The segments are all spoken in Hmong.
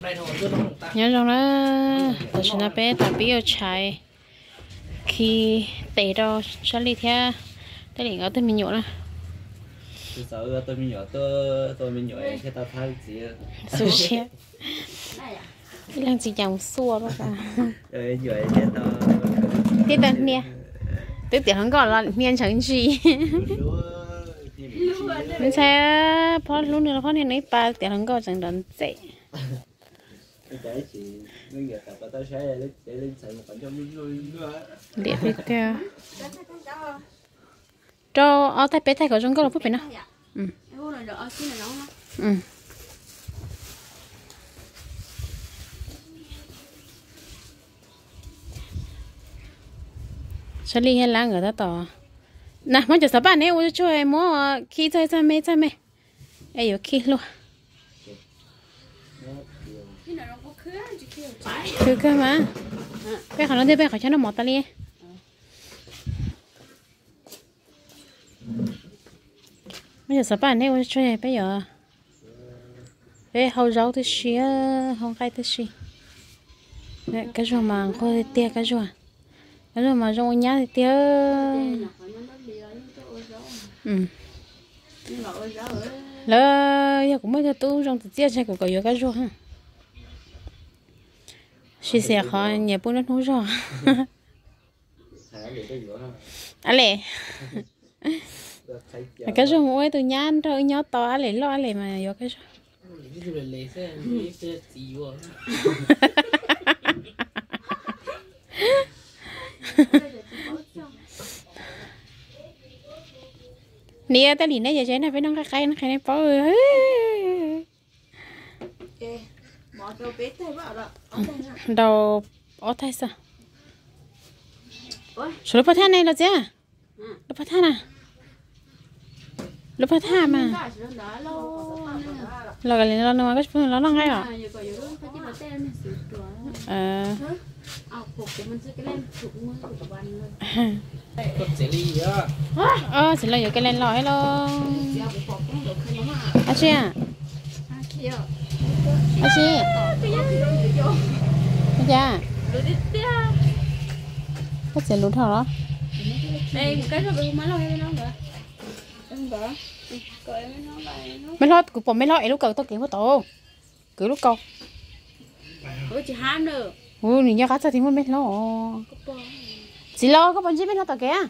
Nyob zoo na, tam sim no peb tab tom pib ua tshais khi tes rau Sab Lij thiab Tab Lim nkawd tej me nyuam na. Xub siab, ib leeg tsis cas mus xuaj. Tib tag hnia, twb tiav hluas nkauj los hnia ntshawv ntsis. Me ntxhais, phob hlub nws los phob hnia nws ib pas, tiav hluas nkauj tseem nrov ntxem. Liam tiag tiag. Rau ob taig peb taig kom zoo nkauj los pub pem no. Sab Lij thiab Lab nkawd tab tom, na, muab cov xav paj neb ua tsuag tsuag, muab khi txaj txaj me txaj me, es yuav khi hlua. Khwv kawg mas. Peb qhov no thiab peb qhov chaw noj mov tas li. Muab cov xav paj neb ua tsuag tsuag, peb yuav, peb hau zaub tib si, hau nqaij tib si. Kab zuag mas nquag tiag tiag, kab zuag, kab zuag mas zoo ua nyab tiag tiag. Lawv, yog kuv muaj ib tug tub zoo txiaj txiaj ces kuv kom yuav kab zuag. Sim xav qhov nyias pub nruab hnub zog. Ab le, kab zuag mus ua ib tug nyab nrog wb nyob tau, ab le loj ab le mas yuav kab zuag. Niam, Tab Lim neb ces neb peb noj nqaij qaib neb qhia neb paub. Nrau ob taig xwb. Suav lub pag thaj ne los txiv? Lub pag thaj na. Lub pag thaj mas. Los li no no mas koj tsis pub los noj nqaij os. Txiv los yuav ka le los thiab los. Ab tsi, ab tsi, ab tsi, koj txiv luv dhau los? Me hlob, kuv pom me hlob ev lub kaus taug kev puag tod. Kwv lub kaus. Ua nws nyob qab txog tias muaj me hlob os. Txiv los koj puas ntsib me hlob tom kev?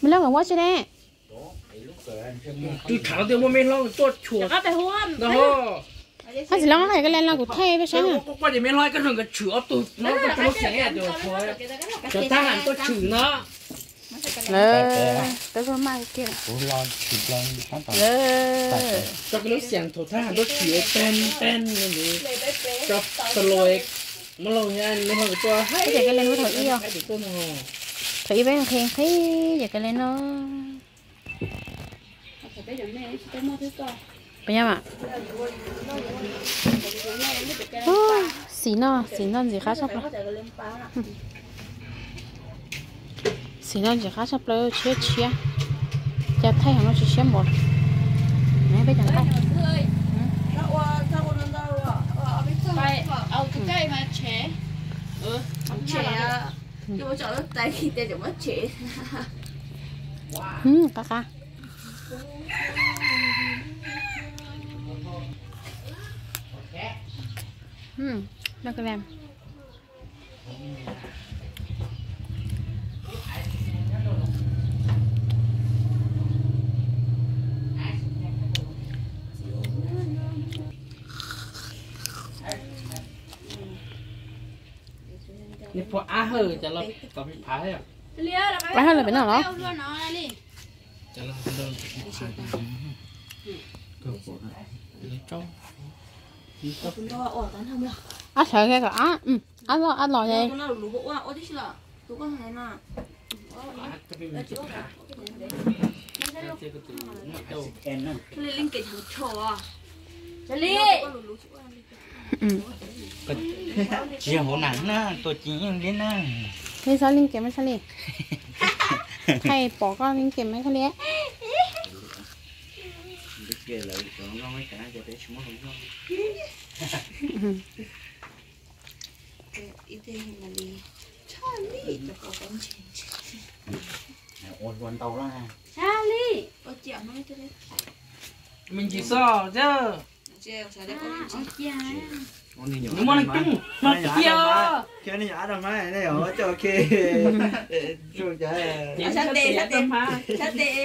Me hlob nkawd ua tsi ne? Tus tham tias muaj me hlob tuaj tshuam. Hab txiv los hais ka le los kuv thaij peb saib. Koj tias me hlob koj nkawd tshwm ob tug no, koj tshwm xeev, cov thab ham tuaj tshwm no. Lawv, kab zuag maj kiag. Coj koj lub xeev thaum thab ham tuaj tshwm peg peg no, coj tau los, muab los, me hlob tuaj. Ces ka le nug thaum ib, thaum ib peb nqhis nqhis ces ka le no. Xim no, xim no ntxim qab tshaj plaws. Xim no ntxim qab tshaj plaws, tshiab tshiab. Cas thaij heev no tsis siab npaum. Peb cov nqaij. Qab qab. Noj ka le. Nws puas ab hawj cas los kom phav thiab. Ab hawj los pem no los? Ab sawv kiag kom ab, ab los, ab los. Tsis yog hauv nas na, tuaj ci li na. Li xav li kev mas xav li. Thaij pom koj li kev mas xav li. Ib teg ma li tshaj li rau kom pab ntses. Ua hlua ntau lawm. Tshaj li. Me ntsis xoj thiab. Nws muaj neeg coob no tiag. Sab tes, sab tes, sab tes.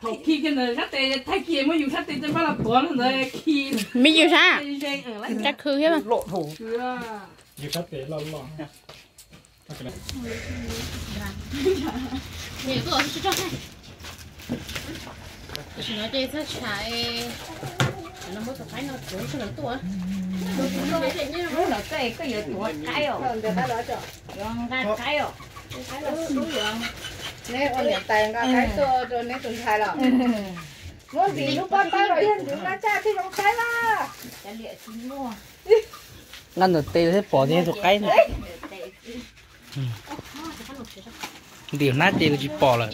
Thaum khi kiag ntawd sab tes thaij kiag muab yus sab tes tej npab los tuav ntawd khi. Me yus sab, tsa khw thiab. Yus sab tes loj loj. Tam sim no ces txog tshav, no muab tus qaib no tsuav sawv daws tuaj. Lub no koj yuav tuav qaib os, yuav nqa qaib os. Neb ua niam tais nqa qaib tuaj rau neb tus ntxhais los. Muab ntxiv lub pob tawb los yog ntxiv nqa tsaj thiaj zoo saib mas. Nqa ntawm tes thiaj pom tias tus qaib no. Ntim hnab ces tsis pom lawm.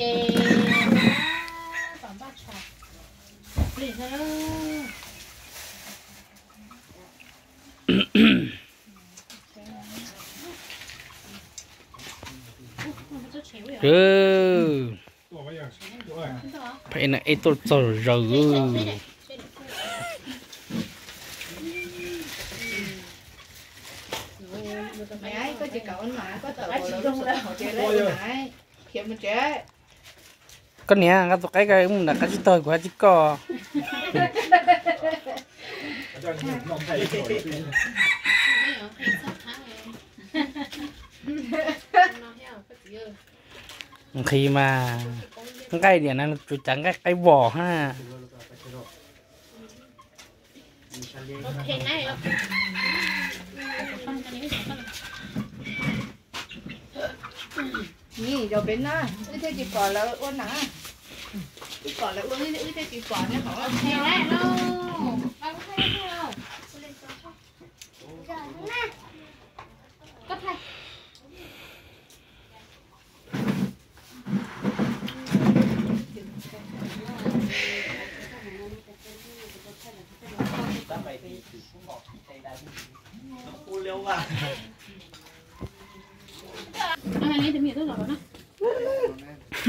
Pheej no ib tuaj txog zaws. Koj niam, nqa tus qaib ko mus nram qab tsib taug, kuv hais tsis koj. Nqhis mas nqaij diam na, tsuas cas nqaij qaib vos hab. Nws zaum pem no, wb thiaj tsis pom lawv ua na. Wb pom lawv ua, wb thiaj tsis pom nyob hauv.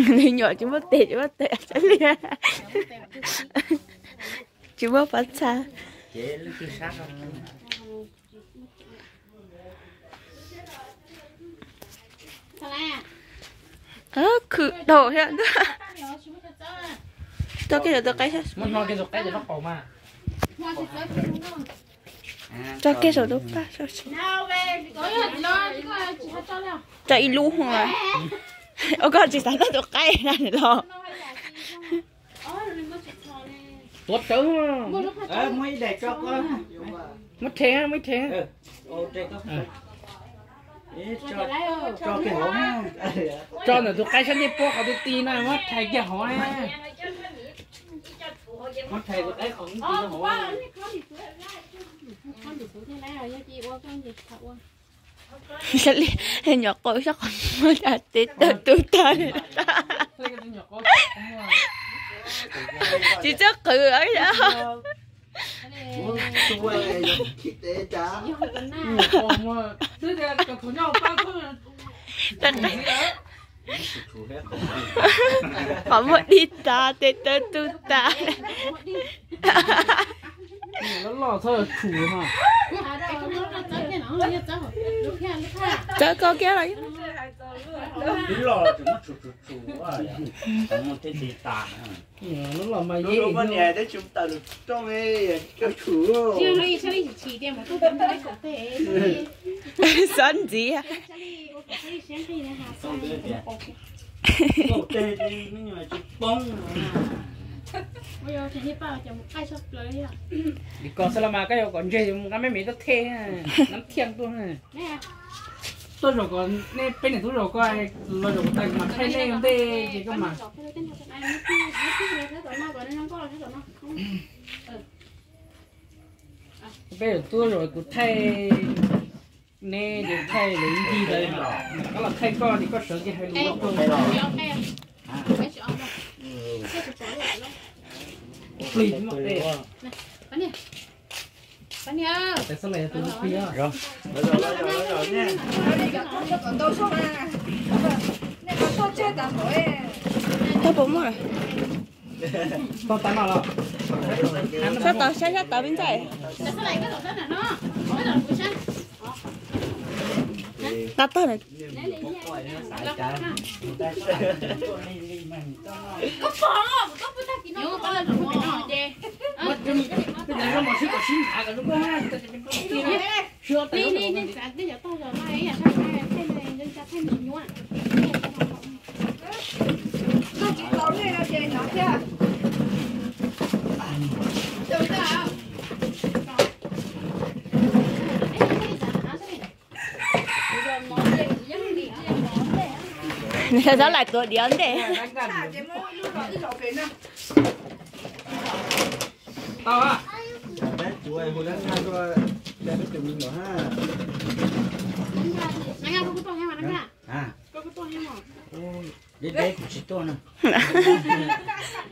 Nws nyuam tsis muaj tes, tsis muaj tes, tsis muaj pab txha. Khwv dhau thiab. Tso kiag saum tus qaib. Tso kiag saum tus paj. Tso ib lub. Ua koj tsis xav noj tus qaib na los. Tuav rawv. Muab rhe, muab rhe. Tso ntawm tus qaib sab ncej puab qhov twg ti na, muab rhe kiag hauv. Muab rhe tus qaib qhov twg ti hauv. Nyuam qhuav sab qhov muag tes taw tu tag. Tsis txawj qhwv. Qhov muag dig tag, tes taw tu tag. Txawb koj kiag los. Xob ntxiv. Li ko xwb los mas koj yuav kom ntseg mus nqa me me tuaj thej, nab thiaj tuaj. Tuaj zaum kom nej peb niam tub zaum koj los zaum kuv tais kuv mam thaij nej ua ntej ces koj mas. Peb zaum tuaj zaum kuv thaij, nej ces thaij lawv ncig ntawd, koj los thaij koj ces koj sawv kiag hais lus ua plig. Pab niam, pab niam. Tau puas muaj? Sab tod, sab sab tod me ntxhais. Tab tog na. Nws xav laim tuav diav ntej.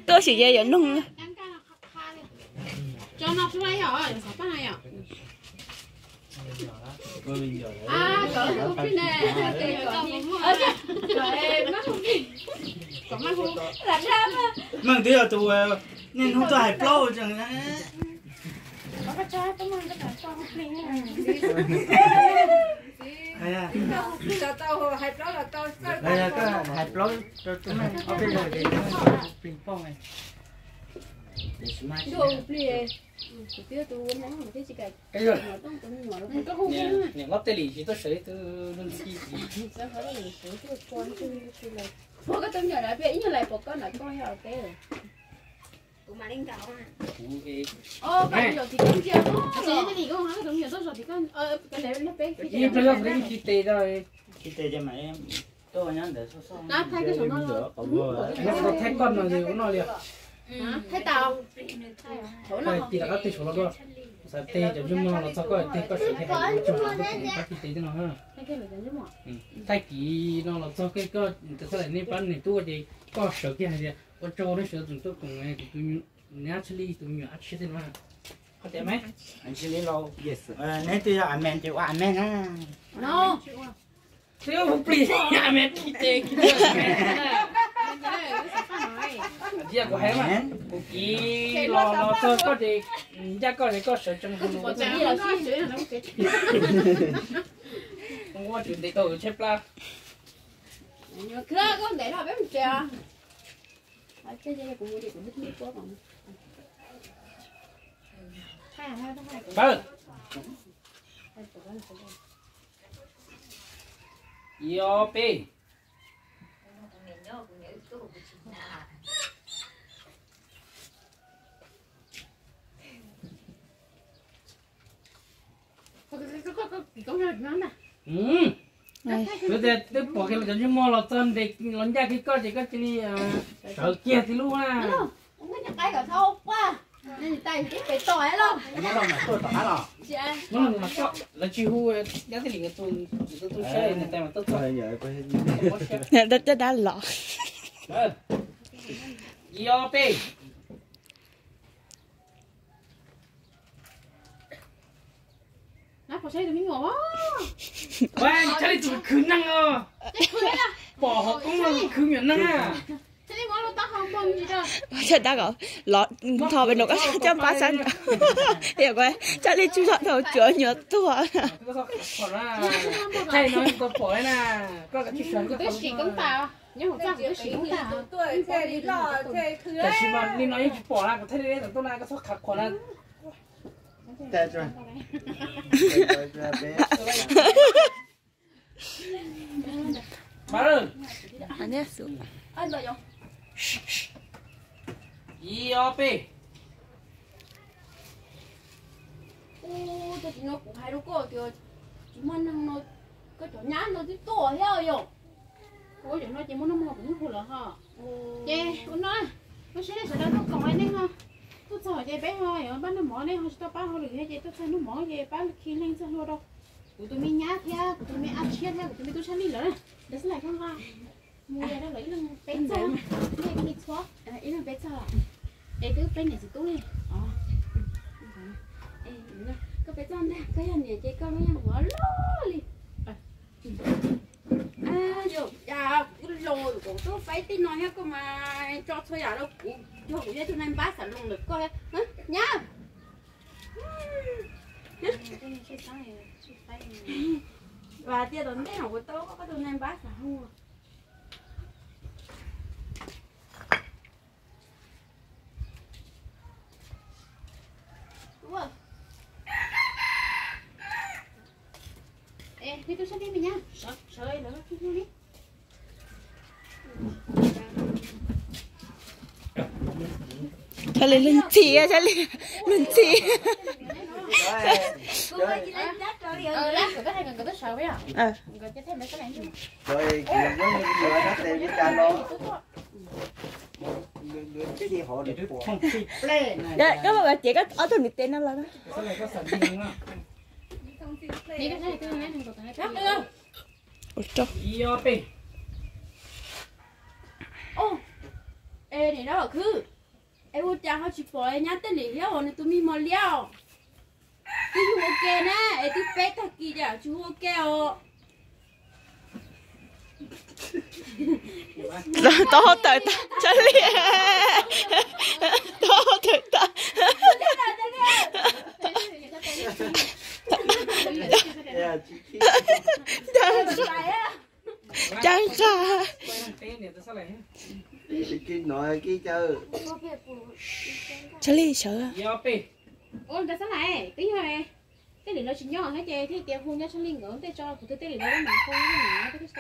Tuaj sim ces yuav noog. Meej twb yog tus niaj hnub tuaj hais plaub tsees. Hais plaub rau tus Meej ob peb zaug ces plig poj. Niam hlob tej li tsis tuaj sawv ib tug ntxhi. Ib pliag zog kuv twb ci tes rau. Ci tes ces mam tuaj nyob ntawd xwb. Thaij koj no li ua no li. Thaij tau. Tij laug qab teg saum los koj xav teg cov ntsej muag los txog koj teg koj sawv teg hais tsoog los koj ci tes tej no. Thaij kiv no los txog koj, txhaj lawm nej pab niam tub ua ces koj sawv kiag hais tias ua tsaug nej sawv tseem tuaj koom kuv tus nyab Tshaj Li tus me nyuam ab tshiab tej no. Qhov tias me, neb twb yog amen ces ua amen na. Twb ua plig amen plig tes. Cia kuv hais mas kuv kiv los los txog koj ces ncaj koj ces koj sawv tsees. Ua tsum ntev tau tsheb plab. Pab. Ib ob peb. Twb pom kiag cov ntsej muag los txog ntes los ncaj kiag koj ces koj cia li sawv kiag tib lub na. Lawv tsis hu, nyab Tij Lis nkawd tu, tu saib nws tais mas tuaj txog. Dab los. Ib ob peb. Ua, Tshaj Li tus khwv neeg os. Pom hauv koob los khwv me nyuam neeg. Tshaj dab os, los tho pem no koj coj pab sab nraud. Yog Tshaj Li tsuj tau cuav nyuam tuag. Tam sis mas li no yeej tsis pom na, kuv thiaj li tuaj na, koj txhob khav khuam na. Ib ob peb. Ua, tsis no kuv hais rau koj tias tsis muaj neeg no, koj cov nyab no twb tuaj thiab yom. Ua cov no ces muaj neeg muag kuv yeej hu lawm ho. Ces ua no, lub sij hawm sawv daws tuaj koom neeg no, tuaj txog ces peb ho yuav pab noj mov, nej ho tsis tau pab hauj lwm thiab ces tuaj txog hnub mov ces pab khi leej txog hlua rau kuv tus me nyab thiab kuv tus me ab tshiab thiab kuv tus me tub Tshaj Li lawm na. Ntawd xwb las koj nqa mus yog rau lawv ib leeg peb txog, ib leeg peb txog, es twb peb niam txiv tub li. Txog ntag, koj yog niam ces koj muab yog ua loj li. Yus cas kuv los kuv twb faib tej no thiab koj mas tso txhua yam rau kuv, yog kuv yog tus nai npab xav los ntawm koj thiab nyab. Vas tias tom ntej no kuv tau koj tus nai npab xav hu. Thiaj li lug ntxhi, thiaj li lug ntxhi. Koj ua ces koj ob tug niam tes no los. Es nim no khwb, es ua cas ho tsis pom nyab Tej Lim thiab os, nws tus me mos liab os. Twb yug ua ke na, es twb peb tag kis cas tsis hu ua ke os. Tau tawm tag, Tshaj Li. Tau tawm tag. Ncaj nqa. Tshaj Li sawv. Ua nkawd xab lais, twb yog Tej Lim lawv tsis nyob thiab ces thiaj tias hu nyob Tshaj Li nkawd tej tso, kuv twb Tej Lim lawv mam hu nyob Tej Lim nkawd xwb.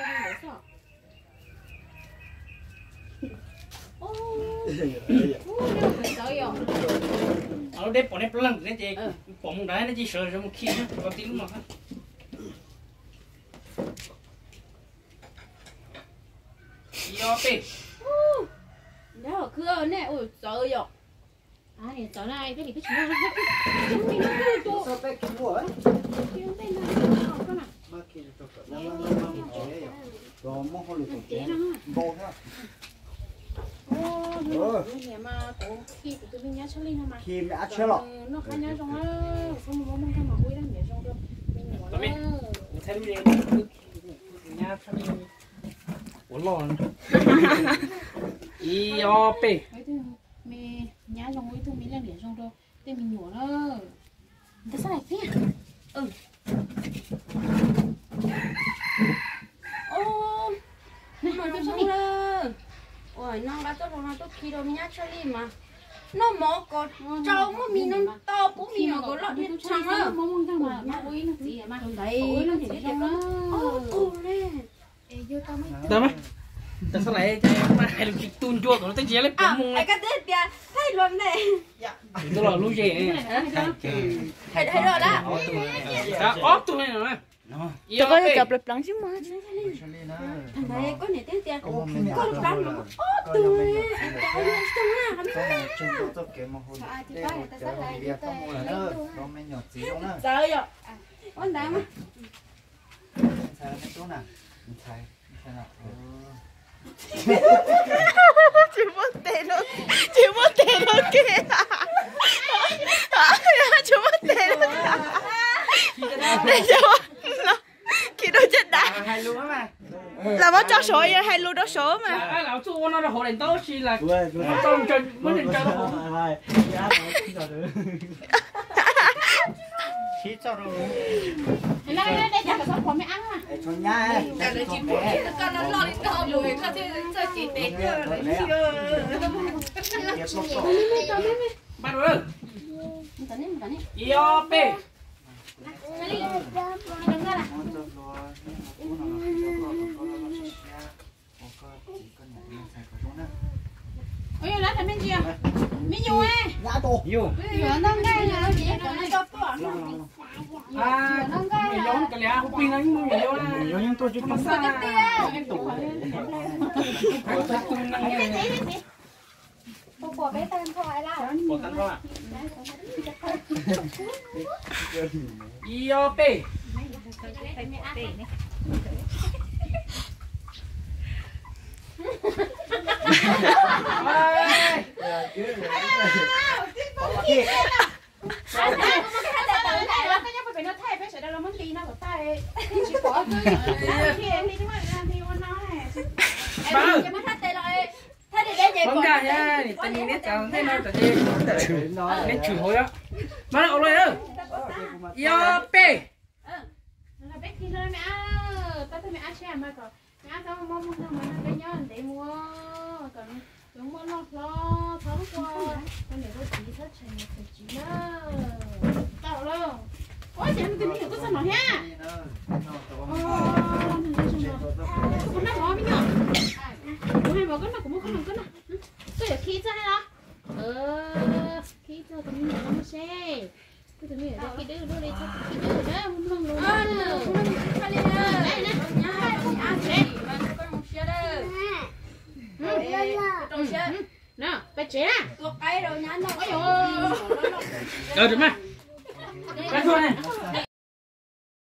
Lub deb pom nej plag ne ces pom mus nrad ne ces sawv mus khi ko ti lub no. Ib ob peb. Nrog khwb nej ua txawv yom. Txawv na, peb nim twb tsis muaj. Niam mas kuv khi kuv tus me nyab Tshaj Li no mas noj qab nyob zoo, kuv muaj muaj nkeeg mas hu ib leeg niam zoo rau me nyuam na. Ua loj. Ib ob peb. Me nyab zoo ib tug me leej niam zoo rau tej me nyuam na. Ntawd xab lais thiab. Ua no nqa txoj hlua no tuaj khi rau me nyab Tshaj Li mas noj mov kom tsau, muaj mis noj to, pub me nyuam kom loj dhia tshee na. Ntawd ob tug ne. Tau mas, tas xab lais ces mas hais lus tsis tu ncua kom lub teeb tsis yog leb pov mus. Koj twb tias thaij luag ne. Tus los lub zes. Hais lus na. Ob tug ne no. Cov ko cov pleev pleev xwb mas. Koj niam twb tias koj pleev ob tug ne. Txawv yom. Ua ntawd mas. Tsis muaj tes, tsis muaj tes rau kev, tsis muaj tes rau, khi rau caj dab. Los muab tso saud, hais lus rau saud mas. Ib ob peb. Ib ob peb. Pab, pab nkag thiab, nim tes nws neb txav ntej no tam sis neb tshwm hauv. Mas ua lawm, ib ob peb. Cov muaj loj hlob txhob quaj, rau niam rau txiv txhob tshee niam tshee txiv na. Tau lawm. Ua cas tus me nyuam tuaj txog no thiab? Kuv noj mov me nyuam. Kuv hais mov koj noj, kuv muab koj noj koj noj. Koj yuav khi txoj hais los? Khi txoj tus me nyuam no seb. Koj tus me nyuam khi dawb luaj li txhob khi dawb na, mloog lus na. No, peb tsev na.